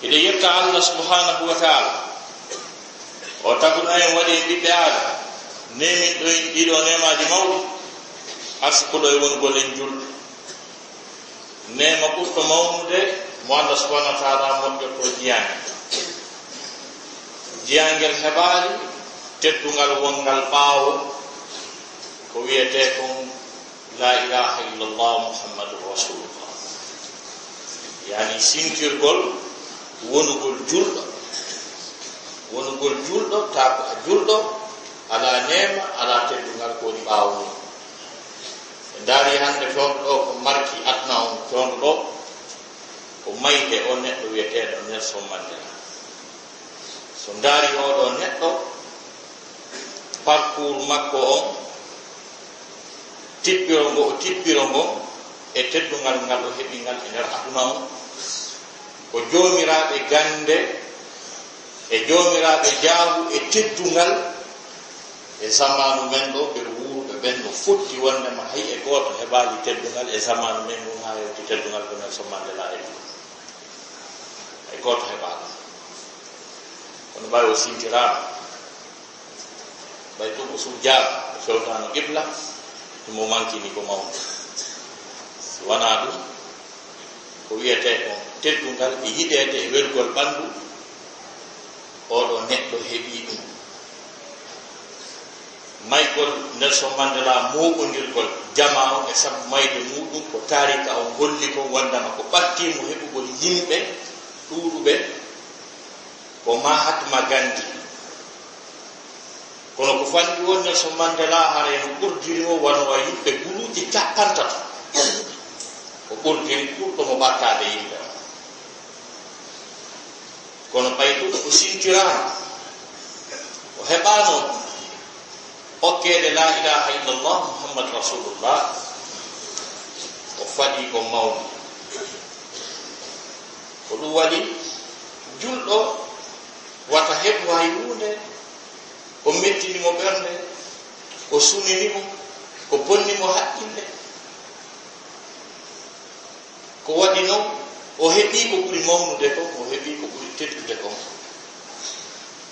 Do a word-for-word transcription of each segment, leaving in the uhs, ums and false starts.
Hiɗen yetta Allah subhanahu wa ta'ala, o taguɗo en, waɗi en ɓiɓɓe Aadama, neeminɗo en ɗiɗo neemaaji mawɗi, arsikuɗo e wonugol en julɓe. Neema ɓurɗo mawnude mo Allah subhanahu wa ta'ala moƴƴorto jiyaange. Jiyaangel heɓaali teddungal wongal ɓaawo ko wiyetee kon La ilaha illallah Muhammadur Rasulullah. Yani sintirgol wonugol julɗo. Wonugol julɗo, taa ko a julɗo, alaa neema, alaa teddungal ko woni ɓaawo mum. En ndaari hannde fewndo ɗo ko marki aduna on fewndo ɗo, ko mayde o neɗɗo wiyeteeɗo Nelson Mandela. So ndaari oɗo neɗɗo, parcours makko on, tippiro ngo o tippiro ngo, e teddungal ngal o heɓi ngal e nder aduna on, ko joomiraaɓe gannde e joomiraaɓe jaabu e teddungal e zamaanu men ɗo, ɓe wuuruɓe ɓen no fotti wondema hay e gooto heɓaali teddungal e zamaanu men ngun haa hewti teddungal ko Nelson Mandela heɓi. Hay gooto heɓaali. Kono ɓay o sintiraama, ɓay ɗum o sujjaama, o fewtaano qibla, himo mankini ko mawnde. Si wanaa ɗum, ko wiyetee ko teddungal e yiɗeede e welgol ɓanndu, oɗo neɗɗo heɓii ɗum. Maygol Nelson Mandela mooɓondirgol jamaa on e sabu mayde muuɗum, ko taarika on holli kon wondema ko ɓattii mo heɓugol yimɓe ɗuuɗuɓe ko Mahatma Gandhi. Kono ko fanɗi won Nelson Mandela, haray no ɓurdiri mo wano wa yimɓe guluuji capantato. Ko ɓurdiri ɓurɗo mo ɓattaade yimɓe on. Kono ɓay ɗum o sintiraama, o heɓaano okkeede la ilaha illallah Muhammad Rasulullah, o faɗi ko mawni. Ko ɗum waɗi julɗo wata heɓu hay huunde ko mettini mo ɓernde, ko sunini mo, ko bonni mo haqqille. Ko waɗi non, o heɓii ko ɓuri mawnude kon, o heɓii ko ɓuri teddude kon.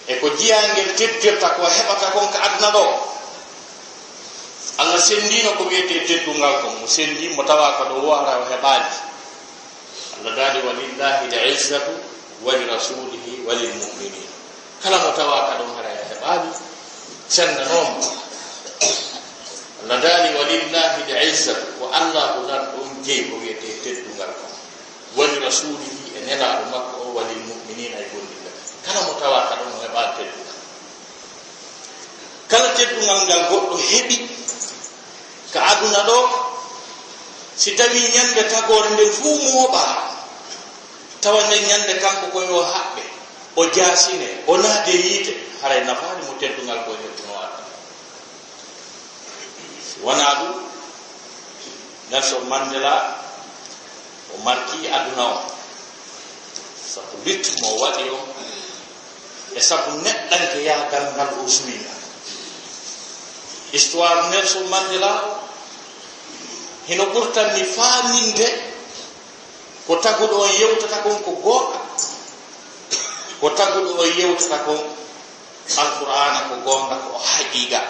E ko jiyaangel teddirta ko heɓata kon ka aduna ɗo. Allah senndiino ko wiyetee teddungal kon, mo senndii mo tawa ka ɗo o ara o heɓaali. Allah daali, "Walillahi l-izzatu wa li rasulihi wa lil mu'minin." Kala mo tawa ka ɗon haray a heɓaali, senndanoo mo. Allah daali, "Walillahi l-izzatu," ko Allaahu lan ɗon jeyi ko wiyetee teddungal kon. "Wa li rasulihi," e nelaaɗo makko o, "wa lil mu'minina," e gomɗinɓe. Kala mo tawa ka ɗon o heɓaali teddungal. Kala teddungal ngal goɗɗo heɓi ka aduna ɗo, si tawi ñande tagoore nden fuu mooɓaa, tawa nden ñande kanko ko yo haɓɓe, o jaasine, o naade yiite, haray nafaali mo teddungal ko heɓuno aduna. Si wanaa ɗum, Nelson Mandela o marki aduna on. Sabu lutte mo waɗi on, e sabu neɗɗankeyaagal ngal o suwi ngal. Histoire Nelson Mandela o, hino ɓurtan mi faaminde ko taguɗo on yewtata kon ko goonga. Ko taguɗo on yewtata kon, Alqur'aana ko goonga, ko haqiiqa.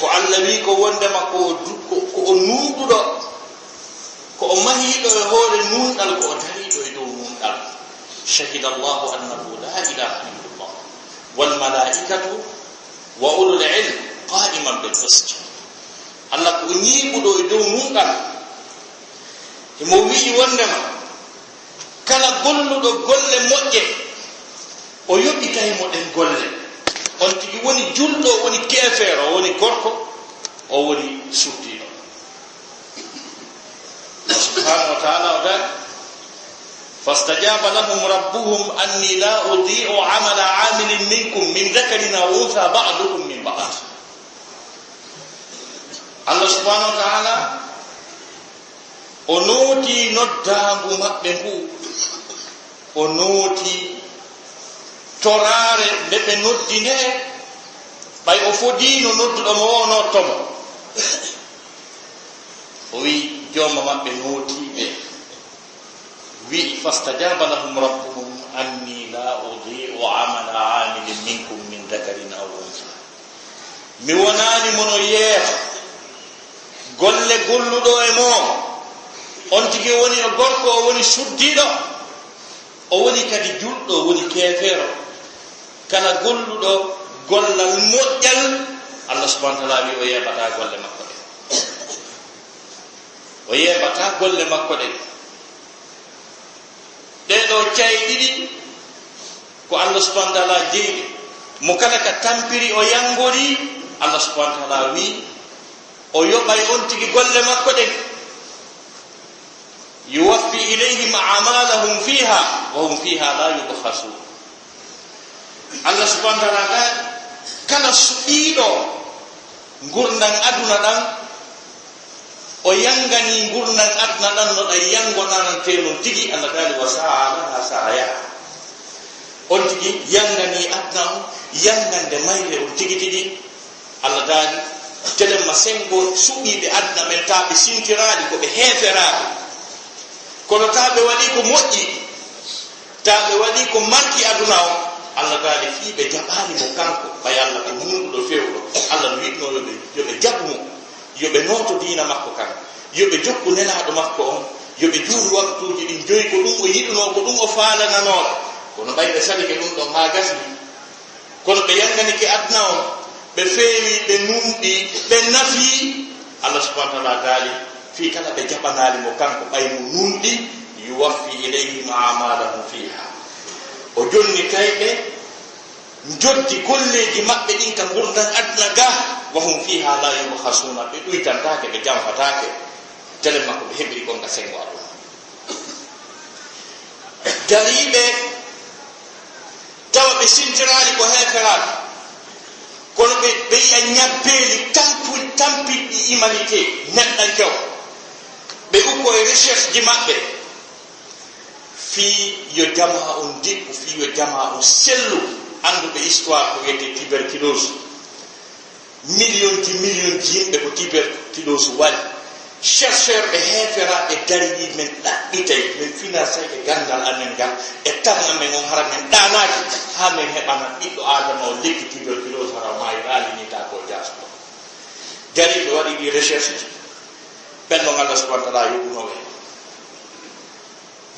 Ko Allah wi ko wondema ko o du-, ko, ko o nuunɗuɗo, ko o mahiiɗo e hoore nuunɗal, ko o dariiɗo e dow nuunɗal. "Shahida Allahu annahu la ilaha illallah, wal malaikatu wa ulul ilm qa'iman bil qist." Allah ko o ñiiɓuɗo e dow nuunɗal. Himo wi'i wondema, kala golluɗo golle moƴƴe, o yoɓitay mo ɗen golle. On tigi woni julɗo, o woni keefeero, o woni gorko, o woni suddiiɗo. Allah subhanahu wa ta'ala o daali, "Fastajaba lahum rabbuhum anni la udi'u amala amilin minkum min dhakarin aw untha ba'dukum min ba'd." Allah subhanahu wa ta'ala o nooti noddaangu maɓɓe ngu, o nooti toraare nde ɓe noddi nde, ɓay o fodiino nodduɗo mo o noddo mo. O wi'i, "Jooma maɓɓe nootii ɓe, Wi'i, "Fastajaba lahum rabbuhum anni la udi'u amala amilin minkum min dhakarin aw untha." Mi wonaani mo no yeefa golle golluɗo e moo. On tigi woni o gorko, o woni suddiiɗo, o woni kadi julɗo, o woni keefeero. Kala golluɗo gollal moƴƴal, Allah subhanahu wa ta'ala wi'i o yeebataa golle makko ɗen. O yeebataa golle makko ɗen. Ɗee ɗoo caye ɗiɗi ko Allah subhanahu wa ta'ala jeyɗe. Mo kala ka tampiri o yanngori, Allah subhanahu wa ta'ala wi'i o yoɓay on tigi golle makko ɗen. Yuwaffi ilayhim a'malahum fiha wa hum fiha la yubkhasun. Allah subhanahu wa ta'ala, kala suɓiiɗo ngurndan aduna ɗan, o yannganii ngurndan aduna ɗan no ɗan yanngonanantee non tigi, Allah daali, "Wa sa'a laha sa'yaha." On tigi yannganii aduna on, yanngande mayre on tigi tigi. Allah daali, telemma senngo suɓiiɓe aduna ɓen, taa ɓe sintiraali ko ɓe heeferaaɓe. Kono taa ɓe waɗii ko moƴƴi, taa ɓe waɗii ko manki aduna on, Allah daali, fii ɓe jaɓaali mo kanko, ɓay Allah ko nunɗuɗo feewɗo. Allah no yiɗnoo yo ɓe, yo ɓe jaɓu mo, yo ɓe nooto diina makko kan, yo ɓe jokku nelaaɗo makko on, yo ɓe juulu waktuuji ɗin joyi, ko ɗum o yiɗunoo, ko ɗum o faalananoo. Kono ɓay ɓe salike ɗum ɗon haa gasi, kono ɓe yannganike aduna on, ɓe feewi, ɓe nunɗi, ɓe nafi. Allah subhanahu wa ta'ala daali, fii kala ɓe jaɓanaali mo kanko, ɓay mo nunɗi, yuwaffi ilayhim a'malahum fiha. O jonnitay ɓe njoddi golleeji maɓɓe ɗin ka ngurndan aduna ga, wa hum fiha la yubkhasuna, ɓe ɗuytantaake, ɓe janfataake, telemma ko ɓe heɓiri kon ka senngo Allah. Dariiɓe tawa ɓe sintiraali ko heeferaaɓe, kono ɓe, ɓe yi'a ñabbeeli tampu-, tampinɗi humanité, neɗɗankewo. Ɓe ukko e recherche ji maɓɓe, fii yo jamaa on dippu, fii yo jamaa on sellu. Annduɓe histoire ko wiyetee tuberculose. Million ji, million ji yimɓe ko tuberculose wali. Chercheur ɓe heeferaaɓe darii, men ɗaɓɓitay, men finansay e ganndal amen ngal, e tan amen on, hara men ɗaanaaki, haa men heɓana ɓiɗɗo Aadama o lekki tuberculose, hara o maayiraali ni, taa ko jaasuɗo. Darii ɓe waɗi ɗi recherche ji. Ɓen non Allah subhanahu wa ta'ala yoɓuno ɓe.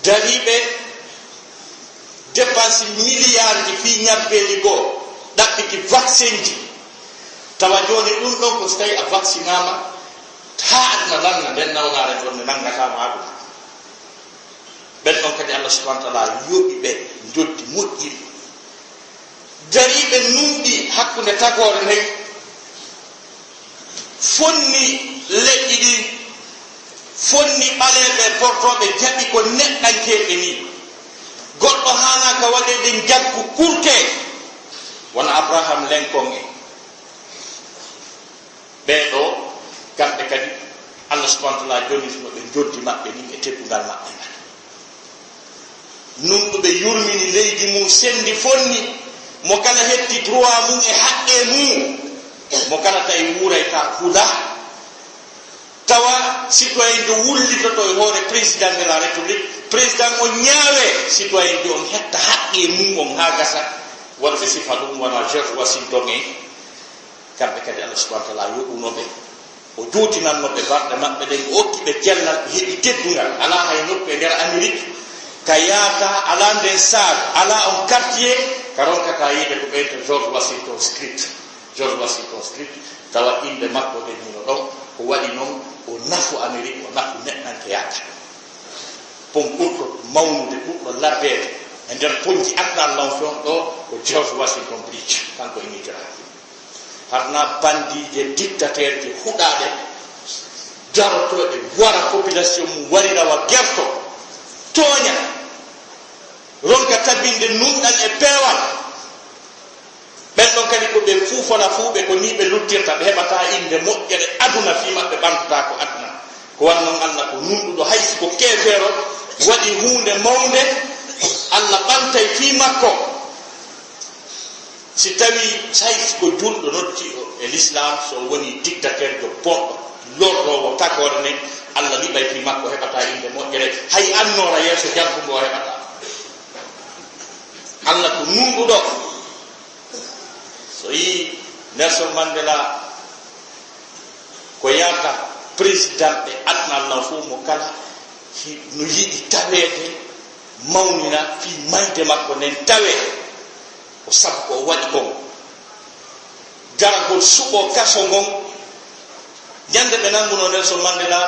Dariiɓe dépense milliard ji fii ñabbeeli goo, ɗaɓɓiti vaccin ji. Tawa jooni ɗum ɗon ko so tawi a vaccinaama, haa aduna lannga, nden nawnaare ɗon ne nanngataa ma aduna. Ɓen ɗon kadi Allah subhanahu wa ta'ala yoɓi ɓe njoddi moƴƴiri. Dariiɓe nunɗi hakkunde tagoore nden, fonni leƴƴi ɗin, fonni ɓaleeɓe portooɓe jaɓi ko neɗɗankeeɓe ni. Goɗɗo haanaaka waɗeede njaggu kurte, wano Abraham Lincoln en. Ɓee ɗoo, kamɓe kadi, Allah subhanahu wa ta'ala jonnitino ɓe njoddi maɓɓe ndin e teddungal maɓɓe ngal. Nunɗuɓe yurmini leydi mum, senndi fonni, mo kala heɓti droit mum e haqqee mum, mo kala tawi wuurayta huɗa. Tawa citoyen jo wullitoto e hoore président de la République, président o ñaawe, citoyen jo on hetta haqqee mum on haa gasa, wonɓe sifa ɗum wona George Washington en. Kamɓe kadi, Allah subhanahu wa ta'ala yoɓuno ɓe, o juutinanno ɓe balɗe maɓɓe ɗen, o okki ɓe cellal, ɓe heɓi teddungal. Alaa hay nokku e nder Amérique ka yaata, alaa nden salle, alaa on quartier ka ronkata yiide ko ɓeyta George Washington Street. George Washington Street, tawa innde makko nden hino ɗon, ko waɗi non o nafu Amérique, o nafu neɗɗankeyaagal. Pont ɓurɗo mawnude, ɓurɗo labbeede e nder ponji aduna lanfiyon ɗo ko George Washington Bridge, kanko e New Jersey. Harna bandiije, dictateur je huɗaaɗe, jarotooɗe, wara population mum, wari rawa gerto, tooña, ronka tabinde nunɗal e peewal. Ɓen ɗon kadi ko ɓe fuufola fuuɓe, ko nii ɓe luttirta, ɓe heɓataa innde moƴƴere aduna fii maɓɓe, ɓantotaako aduna. Ko wan non Allah ko nunɗuɗo, hay si ko keefeero waɗi huunde mawnde, Allah ɓantay fii makko. Si tawii, hay si ko julɗo noddiiɗo e l'islam, so o wonii dictateur jo bonɗo, lorroowo tagoore nden, Allah liɓay fii makko, heɓataa innde moƴƴere, hay annoora yeeso jaggu ngo heɓataa. Allah ko nuuɗuɗo. So yii Nelson Mandela ko yaata président ɓe aduna Allah fof, mo kala hi-, no yiɗi taweede, mawnina fii mayde makko nden tawee ko sabu ko o waɗi kon. Garagol suɓo kaso ngon, ñande ɓe nanngunoo Nelson Mandela,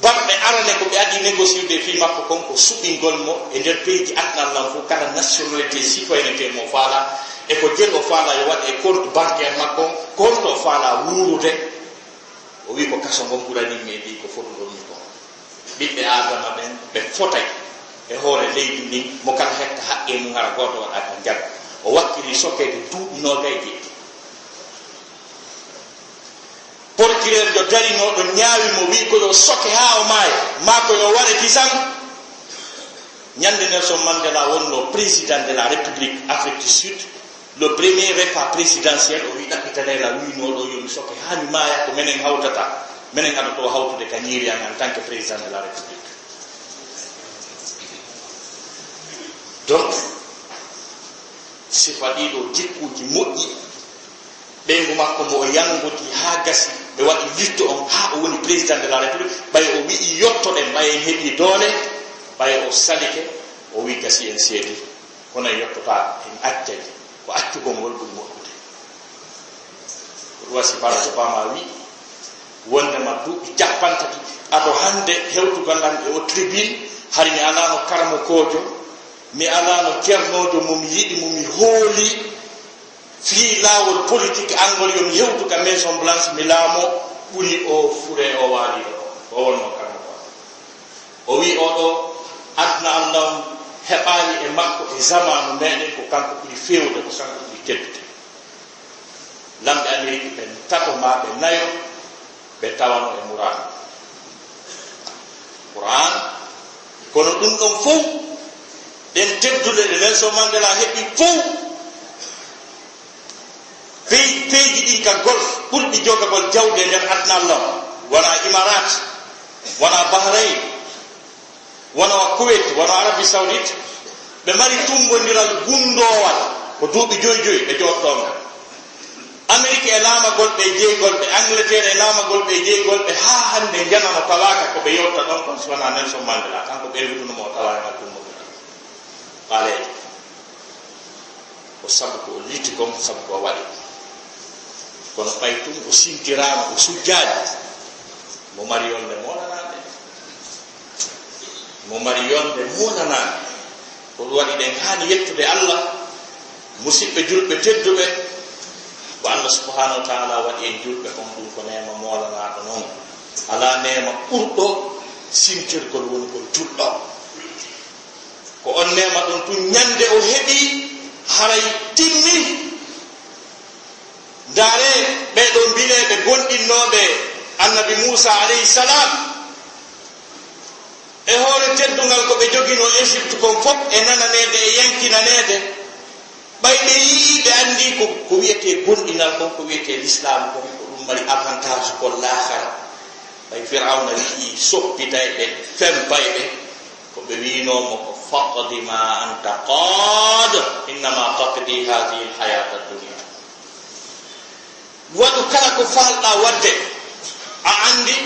balɗe arane ko ɓe adii négocier fii makko kon ko suɓingol mo e nder peeji aduna lan fof, kala nationalité, citoyenneté mo faala, e ko jeri o faala yo waɗe e compte bancaire makko, ko honto o faala wuurude. O wi'i ko kaso ngon ɓurani mi e ɗi ko fotugol mi kon. Ɓiɓɓe Aadama ɓen, ɓe fotay e hoore leydi ndin, mo kala hetta haqqee mum, hara gooto waɗaaka njaga. O wakkili sokeede duuɓi noogay e jeeɗiɗi. Porkireer jo darinooɗo ñaawi mo, wi'i ko yo soke haa o maaya, maa ko yo waɗe kisan. Ñande Nelson Mandela wonnoo président de la République Afrique du Sud, le premier repas présidentiel, o wi'i ɗaɓɓitanee lan wiinooɗo yo mi soke haa mi maaya, ko menen hawtata, menen adotoo hawtude ka ñiiri an en tant que président de la République. Donc, sifa ɗiɗo jikkuuji moƴƴi, ɓeyngu makko mo o yanngodi haa gasi, ɓe waɗi lutte on haa o woni président de la République, ɓay o wi'i yottoɗen, ɓay en heɓii doole, ɓay o salike, o wi'i gasi en seedi, kono en yottotaako, en accay, ko accugol ngol ɓuri moƴƴude. Ko ɗum wasi Barack Obama wi'i, wondema duuɓi cappanɗe tati ado hannde hewtugol lan e o tribune, hari mi alaano karamokoojo, mi alaano cernoojo mo mi yiɗi, mo mi hooli, fii laawol politique angol, yo mi hewtu ka Maison Blanche, mi laamo, ɓuri o fure o waali ɗo, o wonno karamokoojo. O wi'i, "Oɗo aduna Allah on heɓaali e makko e zamaanu meɗen, ko kanko ɓuri feewde, ko kanko ɓuri teddude." Lamɓe Ameriki ɓen tato maa ɓe nayo, ɓe tawano e Muraan. Qur'an, kono ɗum ɗon fow, ɗen tedduɗe ɗe Nelson Mandela heɓi fow, pey-, peyji ɗin ka Golf ɓurɗi jogagol jawdi e nder aduna Allah on, wona Imarat, wona Bahrain, wona Kuwait, wona Arabie Saoudite, ɓe mari tumbondiral gundoowal ko duuɓi joy joy ɓe jooɗɗoo ngal. Amerique e laamagol ɓe jeygol ɓe, Angleterre e laamagol ɓe jeygol ɓe, haa hannde njanano tawaaka ko ɓe yewta ɗon kon si wonaa Nelson Mandela, kanko ɓe wi'uno mo o tawaa e ngal tumbondiral. Ɓaleejo. Ko sabu ko o liti kon, sabu ko o waɗi. Kono ɓay tun o sintiraama, o sujjaali. Mo mari yolnde moolanaande. Mo mari yolnde moolanaande. Ko ɗum waɗi ɗen haani yettude Allah. Musidɓe julɓe tedduɓe, ko Allah subhanahu wa ta'ala waɗi en julɓe kon, ɗum ko neema moolanaaɗo non. Alaa neema ɓurɗo sintirgol wonugol julɗo. Ko on neema ɗon tun ñande o heɓi, haray timmi. Ndaaree ɓee ɗoo mbileeɓe gonɗinnooɓe Annabi Muusaa alayhi salaam. E hoore teddungal ko ɓe joginoo Égypte kon fof e nananeede e yankinaneede. Ɓay ɓe yi'ii, ɓe anndii ko, ko wi'etee gonɗinal kon, ko wi'etee lislaamu kon, ko ɗum mari avantage kon laakara. Ɓay Firawna yi'ii soppitayɓe, fempayɓe, ko ɓe wi'unoo mo ko, "Faqdi ma anta qaad, innama taqdi hadhihi al-hayata ad-dunya." Waɗu kala ko faalɗaa waɗde. A anndi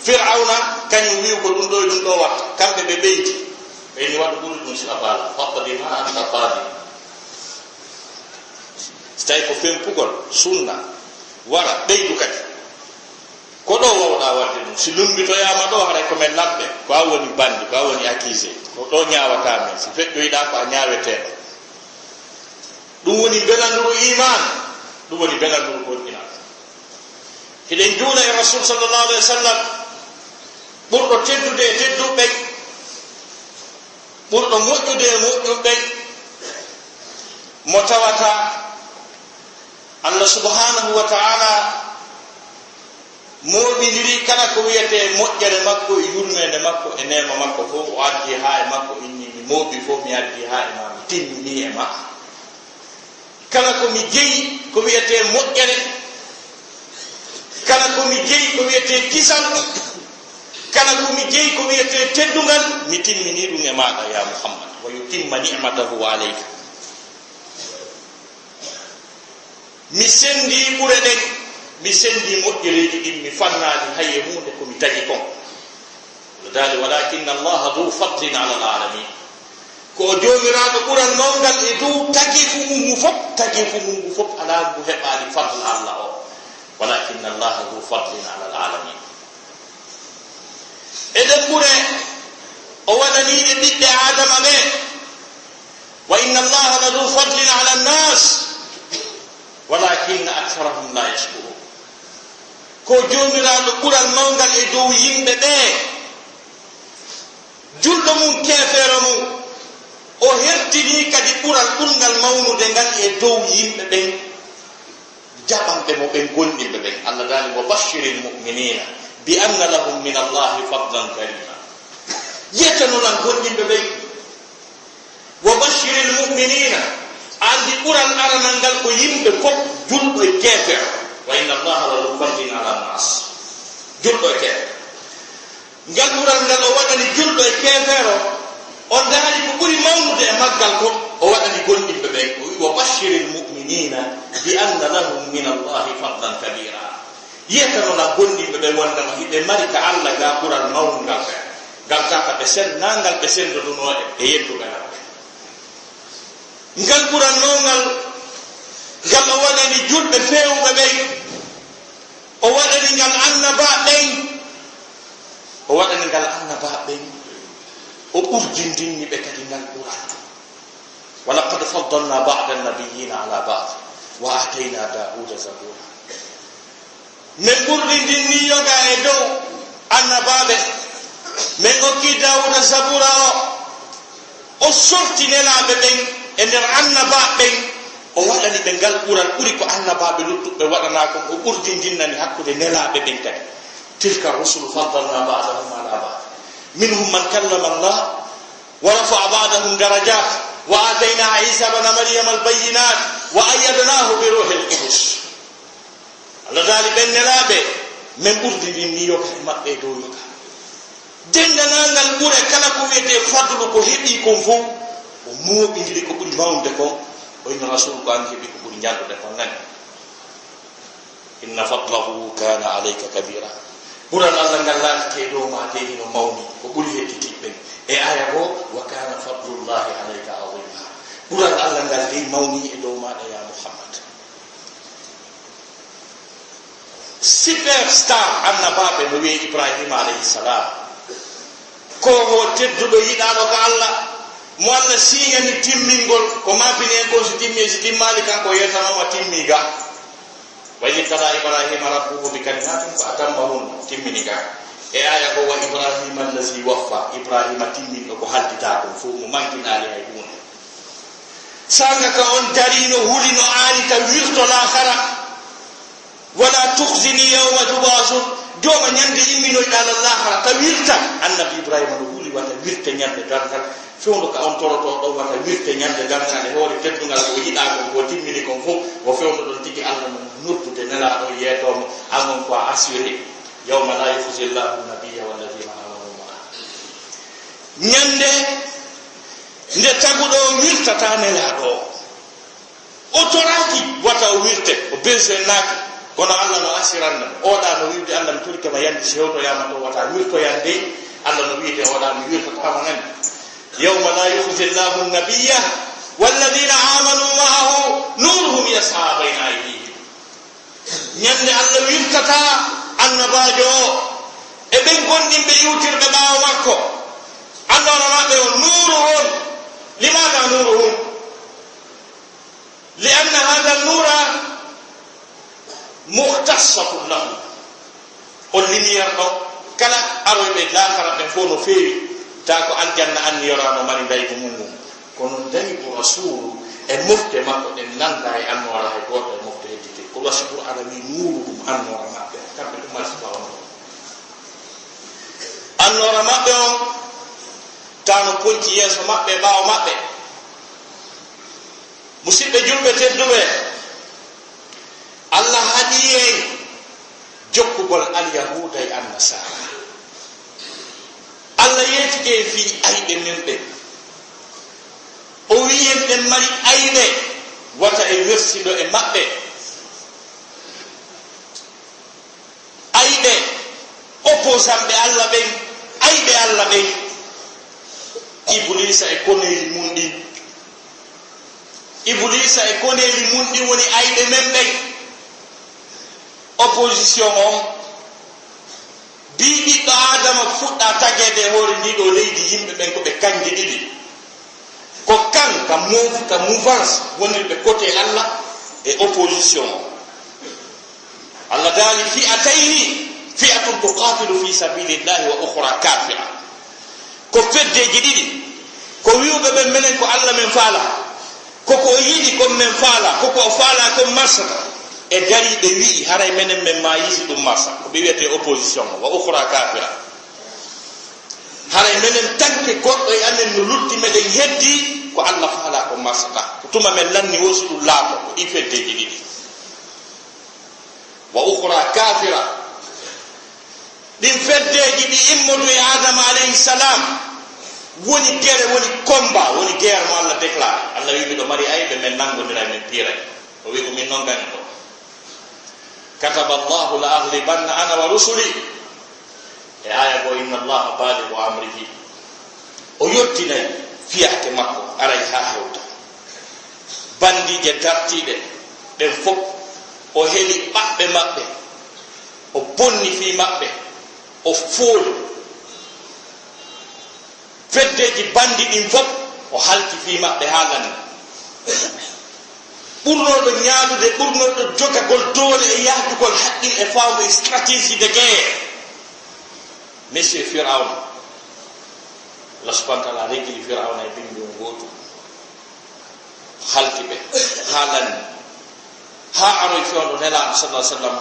Firawna kañum wi'u ko ɗum ɗoo e ɗum ɗoo waɗta. Kamɓe ɓe ɓeydi. Ɓe ni waɗu ɓuri ɗum si a faala. Faqdi ma anta qaadi. Si tawi ko fempugol sunna, wara ɓeydu kadi. Ko ɗoo wawɗaa waɗde ɗum. Si lummbitoyaama ɗoo, haray ko men lamɓe. Ko a woni bandi, ko a woni accusé. Ko ɗoo ñaawataa men. Si feƴƴoyɗaa ko a ñaaweteeɗo. Ɗum woni belanduru iman, ɗum woni belanduru gonɗinal. Hiɗen juula e Rasul sallallahu alaihi wasallam, ɓurɗo teddude e tedduɓe, ɓurɗo moƴƴude e moƴƴuɓe, mo tawata Allah subhanahu wa ta'ala mooɓindirii kala ko wiyetee moƴƴere makko e yurmeende makko e neema makko fof, o addi haa e makko, inni mi mooɓi fof, mi addi haa e ma, mi timmini e ma. Kala ko mi jeyi ko wiyetee moƴƴere, kala ko mi jeyi ko wiyetee kisal, Kala ko mi jeyi ko wiyetee teddungal, mi timmini ɗum e maaɗa, ya Muhammad. Wa yutimma ni'matahu alayka. Mi senndi ɓure ɗen, mi senndi moƴƴereeji ɗin, mi fannaali hay e huunde ko mi tagi kon. Dali, walakinna Allaha du fadlin ala al-alamin. Ko o Joomiraaɗo ɓural mawngal e dow tageefu mum ngu fof, tageefu mum ngu fof alaa ngu heɓaali fadl Allah o. Walakinna Allaha du fadlin ala al-alamin. Eɗen ɓure o waɗanii e ɓiɓɓe Aadama ɓe. Wa inna Allaha la du fadlin ala nnas, walakinna aktharahum la yashkurun. Ko Joomiraaɗo ɓural mawngal e dow yimɓe ɓe, julɗo mum, keefeero mum, o hertinii kadi ɓural ɓurngal mawnude ngal e dow yimɓe ɓen. Jaɓanɓe mo ɓen gomɗinɓe ɓen. Allah daali, "Wa bashiril mu'minina bi anna lahum min Allahi fadlan kabira." Yetanoɗan gomɗinɓe ɓen. "Wa bashiril mu'minina." Anndi ɓural aranal ngal ko yimɓe fof, julɗo e keefeero. "Wa inna Allaha la du fadlin ala nnas." Julɗo e keefeero. Ngal ɓural ngal o waɗani julɗo e keefeero, o ndaari ko ɓuri mawnude e maggal kon, o waɗani gomɗinɓe ɓen. O wi'i, "Wa bashiril mu'minina bi anna lahum min Allahi fadlan kabira." Yetanoɗan gomɗinɓe ɓen wondema hiɓe mari ka Allah ga ɓural mawngal ɓen. Ngal tata ɓe sen-, na ngal ɓe senndodunoo e, e yedduɓe maɓɓe. Ngal ɓural mawngal, ngal o waɗani julɓe feewuɓe ɓen. O waɗani ngal annabaaɓe ɓen. O waɗani ngal annabaaɓe ɓen. O ɓurdindinni ɓe kadi ngal ɓural. "Wa laqad faddalna ba'da an-nabiyyina ala ba'd, wa atayna Dawuda zabura." Min ɓurdindinni yoga e dow annabaaɓe. Min okki Dawuda zabura o. O sorti nelaaɓe ɓen e nder annabaaɓe ɓen. O waɗani ɓe ngal ɓural ɓuri ko annabaaɓe luttuɓe waɗanaa kon. O ɓurdindinnani hakkunde nelaaɓe ɓen kadi. "Tilka rusulu faddalna ba'dahum ala ba'd. Minhum man kallama Allah, wa rafa'a ba'dahum darajat, wa atayna Isa bna Maryama al-bayyinat, wa ayyadnahu bi ruhil qudus." Allah daali, ɓen nelaaɓe, min ɓurdindinni yoga e maɓɓe e dow yoga. Denndanangal ɓure kala ko wiyetee fadlu ko heɓi kon fof, o mooɓindiri ko ɓuri mawnude kon, o inno Rasul ko an heɓi ko ɓuri njanɗude kon nani. "Inna fadlahu kana alayka kabira." Ɓural Allah ngal laatike e dow ma de hino mawni, ko ɓuri hedditiiɓe ɓen. E aya goo, "Wa kana fadlullahi alayka azima." Ɓural Allah ngal dey mawni e dow maaɗa, ya Muhammad. Superstar annabaaɓe no wi'ee Ibrahima alayhi salam. Ko o tedduɗo yiɗaaɗo ka Allah, mo Allah siiyani timmingol, ko maapini en kon si timmi, si timmaali kanko yeetanooma timmi ga. "Wa idh ibtala Ibrahima rabbuhu bi kalimatin fa atammahunna", timmini ga. E aya ko, "Wa Ibrahima allazi waffa", Ibrahima timminɗo ko halditaa kon fof, mo mankinaali hay huunde. Sanga ka on darino, hulino, aani ta wirto laakhara. "Wala tukhzini yawma tub'athun", jooma ñande imminoyɗaa lan laakhara, ta wirta. Annabi Ibrahima no huli wata wirte ñande darngal. Fewndo ka on torotoo ɗon wata wirte ñande darngal e hoore teddungal ko o yiɗaa kon, ko o timmini kon fof, o fewndo ɗon tigi Allah no noddude nelaaɗo yeetoo mo, an on ko a assuré. "Yawma la yukhzi Allahu nabiyya walladhina amanu ma'ah." Ñande nde taguɗo on wirtata nelaaɗo o. O toraaki wata o wirte, o besoinaaki, kono Allah no asiranno mo. Oɗa no wi'ude Allah mi torike ma yande si hewtoyaama to wata wirtoyande, Allah no wi'ude oɗa mi wirtataama nani. "Yawma la yukhzi Allahu an-nabiyya walladhina amanu ma'ahu nuruhum yas'a bayna aydihim." Ñande Allah wirtata annabaajo o e ɓen gonɗinɓe iwtirɓe ɓaawo makko. Annoora maɓɓe on nuruhum. Limaada nuruhum? Li anna haadha nura mukhtassatun lahu. On lumière ɗo, kala aroyɓe laakhara ɓen fof no feewi, taa ko aljanna anniyora no mari ndaygu mum ngun. Kono ndaygu Rasuulu e mofte makko ɗen nanndaa e annoora hay gooto e mofte hedditi. Ko wasi Qur'aana wi nuuru ɗum annoora maɓɓe, kamɓe ɗum mari sifa on. Annoora maɓɓe on, taa no ponci yeeso maɓɓe, ɓaawo maɓɓe. Musidɓe julɓe tedduɓe, Allah haɗi en jokkugol Alyahuuda e Annasaara. Allah yeetike e fii ayɓe men ɓen. O wi'i en ɗen mari ayɓe, wata e wersido e maɓɓe. Ayɓe, opposant ɓe Allah ɓen, ayɓe Allah ɓen. Ibuliisa e koneeli mun ɗin. Ibuliisa e koneeli mun ɗin woni ayɓe men ɓen. Opposition on, bii ɓiɗɗo Aadama fuɗɗa tageede e hoore ndii ɗoo leydi, yimɓe ɓen ko ɓe kannge ɗiɗi. Ko kan ka mou-, ka mouvance wonirɓe côté Allah e opposition on. Allah daali, "Fi'atayni, fi'atun tuqatilu fi sabilillahi wa ukhra kafira." Ko feddeeji ɗiɗi, ko wi'uɓe ɓen, "Menen ko Allah men faala, ko ko o yiɗi kon men faala, ko ko o faala kon marsata." E darii ɓe wi'i, "Haray menen men maayii si ɗum marsa." Ko ɓe wi'etee opposition o, "Wa ukhra kafira." Haray menen tanke goɗɗo e amen no lutti, meɗen heddii ko Allah faala kon marsata. Ko tuma men lanni woo si ɗum laato, ko ɗii feddeeji ɗiɗi. Wa ukhra kafira. Ɗin feddeeji ɗi immodu e Aadama alayhi salam woni gere, woni combat, woni guerre mo Allah déclaré. Allah wi'i, "Miɗo mari ayɓe, men nanngondiray, men piiray." O wi'i, "Ko min nonngani ko." "Kataba Allahu la aghlibanna ana wa rusuli." E aaya goo, "Inna Allaha balighu amrihi." O yottinay fiyaake makko, aray haa hewta. Banndiije dartiiɗe ɓen fof, o heli ɓaɓɓe maɓɓe, o bonni fii maɓɓe, o fooli. Feddeeji banndi ɗin fof, o halki fii maɓɓe haa lanni. Ɓurnooɗo ñaaɗude, ɓurnooɗo jogagol doole e yahdugol haqqil e fawndu e stratégie de guerre, Monsieur Firawna. Allah subhanahu wa ta'ala regili Firawna e bimmbi on gootu. Halki ɓe, haa lanni. Haa aroy fewndo Nelaaɗo sallallahu alaihi wasallam,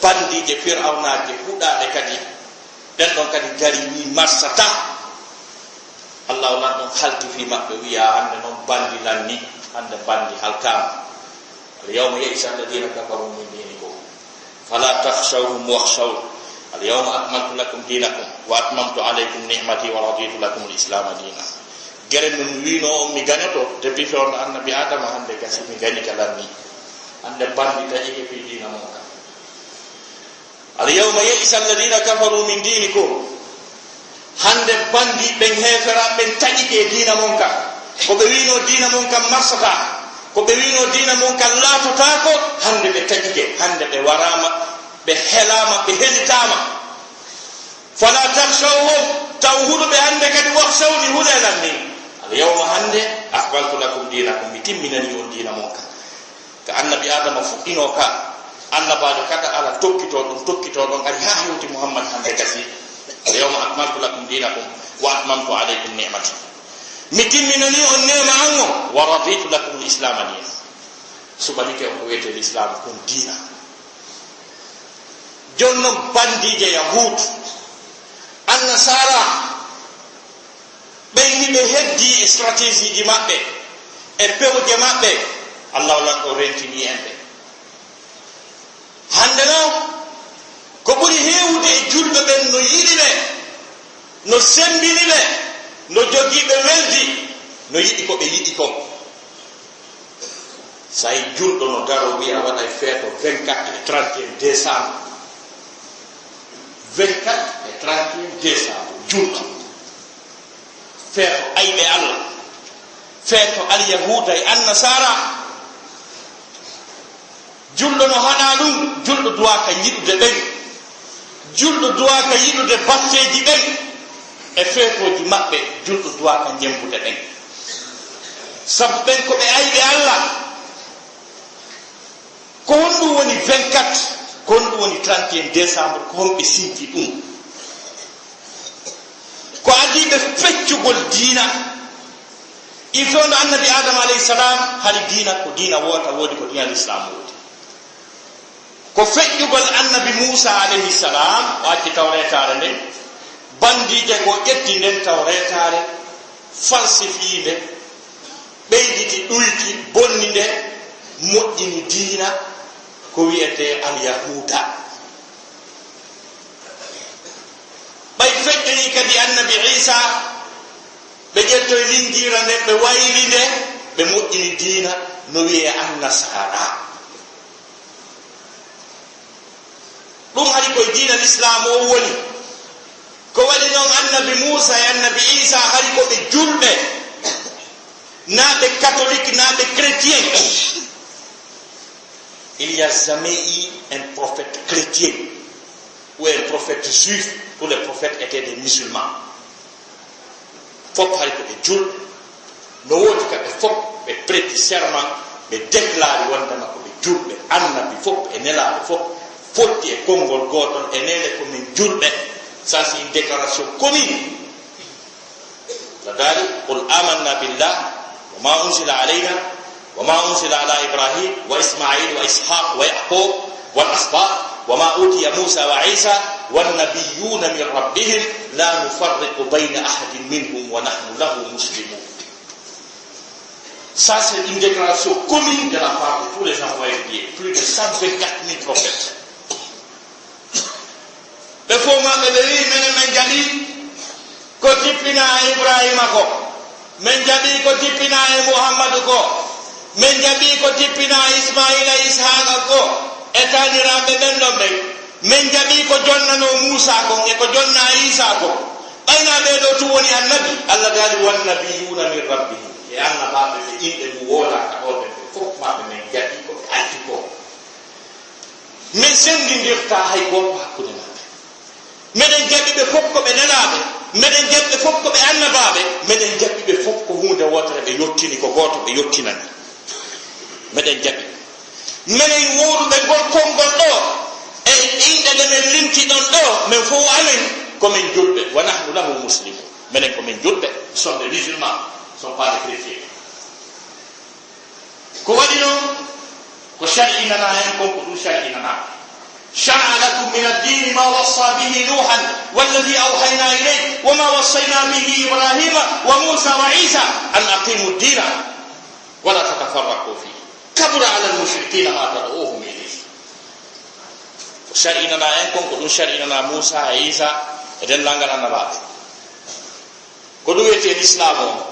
banndiije Firawnaake huɗaaɗe kadi, ɗen ɗon kadi gari, wi marsataa. Allah o lanɗon halki fii maɓɓe, wi'a, "Hannde non banndi lanni, hannde banndi halkaama. Al yawma ya'isa alladhina kafaru min dinikum." Fala takhshawhum wakhshawni. Al yawma akmaltu lakum dinakum wa atmamtu alaykum ni'mati wa raditu lakum al-islama dina. Gere min wiino on mi gañoto depuis fewndo annabi Adama, hannde gasi mi gañi ka lanni. Hannde banndi taƴike fii diina mon kan. Al yawma ya'isa alladhina kafaru min dinikum. Hannde banndi ɓen heeferaaɓe ɓen taƴike e diina mon kan. Ko ɓe wiinoo diina mon kan marsataa, ko ɓe wiinoo diina mon kan laatotaako, hannde ɓe taƴike, hannde ɓe waraama, ɓe helaama, ɓe helitaama. Fala takhshawhum, taw huɗu ɓe hannde kadi, wakhshawni, hulee lan ni. Al yawma, hannde, akmaltu lakum dinakum, mi timminanii on diina mon kan. Ka annabi Adama fuɗɗinoo ka, annabaajo kada ala tokkitoo ɗum, tokkitoo ɗon, ari haa hewti Muhammad hannde gasi. Al yawma akmaltu lakum dinakum wa atmamtu alaykum ni'mati. Mi timminanii on neema an on, wa raditu lakum l-islama dina. Suɓanike on ko wiyetee l'islam kon diina. Jooni non banndiije Yahuud, Annasaara, ɓen hiɓe heddii e stratégie ji maɓɓe, e pewje maɓɓe, Allahu lan o rentinii en ɓe. Hannde non, ko ɓuri heewude e julɓe ɓen no yiɗi ɓe, no semmbini ɓe, no jogii ɓe weldi, no yiɗi ko ɓe yiɗi kon. So a yii julɗo no daroo wi'a waɗay feeto vingt-quatre e trente et un décembre. Vingt-quatre e trente et un décembre, julɗo. Feeto ayɓe Allah. Feeto alyahuuda e annasaara. Julɗo no haɗaa ɗum, julɗo duwaaka yiɗude ɓen. Julɗo duwaaka yiɗude batteeji ɓen e feetooji maɓɓe, julɗo duwaaka ñemmbude ɓen. Sabu ɓen ko ɓe ayɓe Allah. Ko honɗum woni vingt-quatre? Ko honɗum woni trente et un décembre? Ko honɓe sinti ɗum? Ko adii ɓe feccugol diina. Ifondo annabi Adama alayhi salam, hari diina ko diina woota woodi, ko diina l'islam woodi. Ko feƴƴugol annabi Muusa alayhi salam, o acci tawreetaare nden, banndiije goo ƴetti nden tawreetaare, falsifii nde, ɓeyditi, ɗuyti, bonni nde, moƴƴini diina ko wiyetee alyahuuda. Ɓay feƴƴoyi Kadi annabi Iisa, ɓe ƴettoyi linjiira nden, ɓe wayli nde, ɓe moƴƴini diina no wi'ee annasara. Ɗum hari koye diina Lislaam o woni. Ko waɗi noon annabi Muusa e annabi Iisa hari ko ɓe julɓe, naa ɓe katolik, naa ɓe chrétien. Il n'y a jamais eu un prophète chrétien ou un prophète juif, tous les prophètes étaient des musulmans. Fof hari ko ɓe julɓe. No woodi ka ɓe fof ɓe prêti serment, ɓe déclari wondema ko ɓe julɓe. Annabi fof e nelaaɓe fof fotti e konngol gootol, enen ko min julɓe. Ça, c'est une déclaration commune. Allah daali, "Qul amanna billah wa ma unzila alayna wa ma unzila ala Ibrahim wa Ismail wa Ishaq wa Yaqub wal asbaq wa ma utiya Musa wa Isa wan nabiyuna min rabbihim la nufarriqu bayna ahadin minhum wa nahnu lahu muslimun." Ça, c'est une déclaration commune de la part de tous les envoyés de Dieu, plus de cent vingt-quatre mille prophètes. Ɓe fof maɓɓe ɓe wi'i, "Menen men jaɓii ko jippinaa e Ibraahiima ko, men jaɓii ko jippinaa e Muhammadu ko, men jaɓii ko jippinaa e Ismaa'iila, Ishaaqa ko, e taaniraaɓe ɓen ɗon ɓen. Men jaɓii ko jonnanoo Muusaa kon e ko jonnaa Iisaa kon. Ɓay naa ɓee ɗoo tun woni annabi?" Allah daali, "Wan nabiyuuna min rabbihim." E annabaaɓe ɓe inɗe mum woodaaka ɗoo ɓen, ɓe fof maɓɓe men jaɓii ko ɓe addi ko. Men senndindirtaa hay gooto hakkunde maɓɓe. Meɗen jaɓi ɓe fof ko ɓe nelaaɓe, meɗen jaɓi ɓe fof ko ɓe annabaaɓe, meɗen jaɓi ɓe fof ko huunde wootere ɓe yottini, ko gooto ɓe yottinani. Meɗen jaɓi. Menen wowluɓe ngol konngol ɗoo, e inɗe ɗe men limti ɗon ɗoo, men fof amen ko men julɓe. Wa nahnu lahu muslimun. Menen ko men julɓe, sont des musulmans, sont pas des chrétiens. Ko waɗi noon, ko shar'inanaa en kon, ko ɗum shar'inanaa. "Shara'a lakum mina ddiini maa wassaa bihi Nuuhan walladii awhaynaa ilayka wa maa wassaynaa bihi Ibraahiima wa Muusaa wa Iisaa an aqiimu ddiina wa laa tatafarraquu fiihi. Kabura alal mushrikiina maa tad'uuhum ilayhi." Ko shar'inanaa en kon, ko ɗum shar'inanaa Muusaa e Iisaa e denndaangal annabaaɓe. Ko ɗum wiyetee Lislaamu on.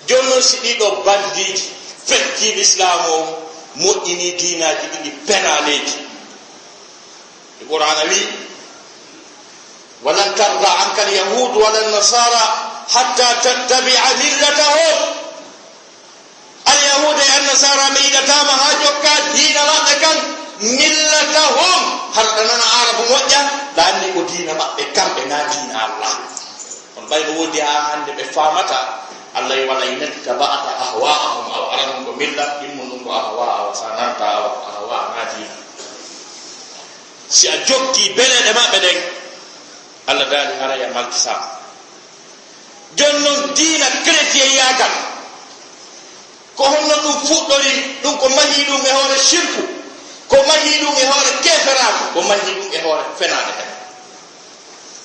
Jooni noon, si ɗiɗo bandiiji feccii Lislaamu on, moƴƴinii diinaaji ɗiɗi penaaleeji, e Qur'aana wi'i, "Wa lan tarda anka al-yahuudu wa lan nasaara hatta tattabi'a millatahum." Alyahuuda e Annasaara, ɓe yiɗataa ma haa jokkaa diina maɓɓe kan, millatahum, hara ɗa nana Aarabu moƴƴa, ɗa anndi ko diina maɓɓe kamɓe, naa diina Allah. Kono ɓay no woodi haa hannde ɓe faamata, Allah wi, "Wala in ittaba'ta ahwa'ahum", awa aranun ko milla, ɗimmun ɗun ko ahwa'a, awa sa nanta awa ahwa'a naa diina. Si a jokkii beleeɗe maɓɓe ɗen, Allah daali haray a malkisaama. Jooni non, diina kretiyeyaagal, ko honno ɗum fuɗɗori? Ɗum ko mahii ɗum e hoore shirku, ko mahii ɗum e hoore keeferaaku, ko mahii ɗum e hoore fenaande kadi.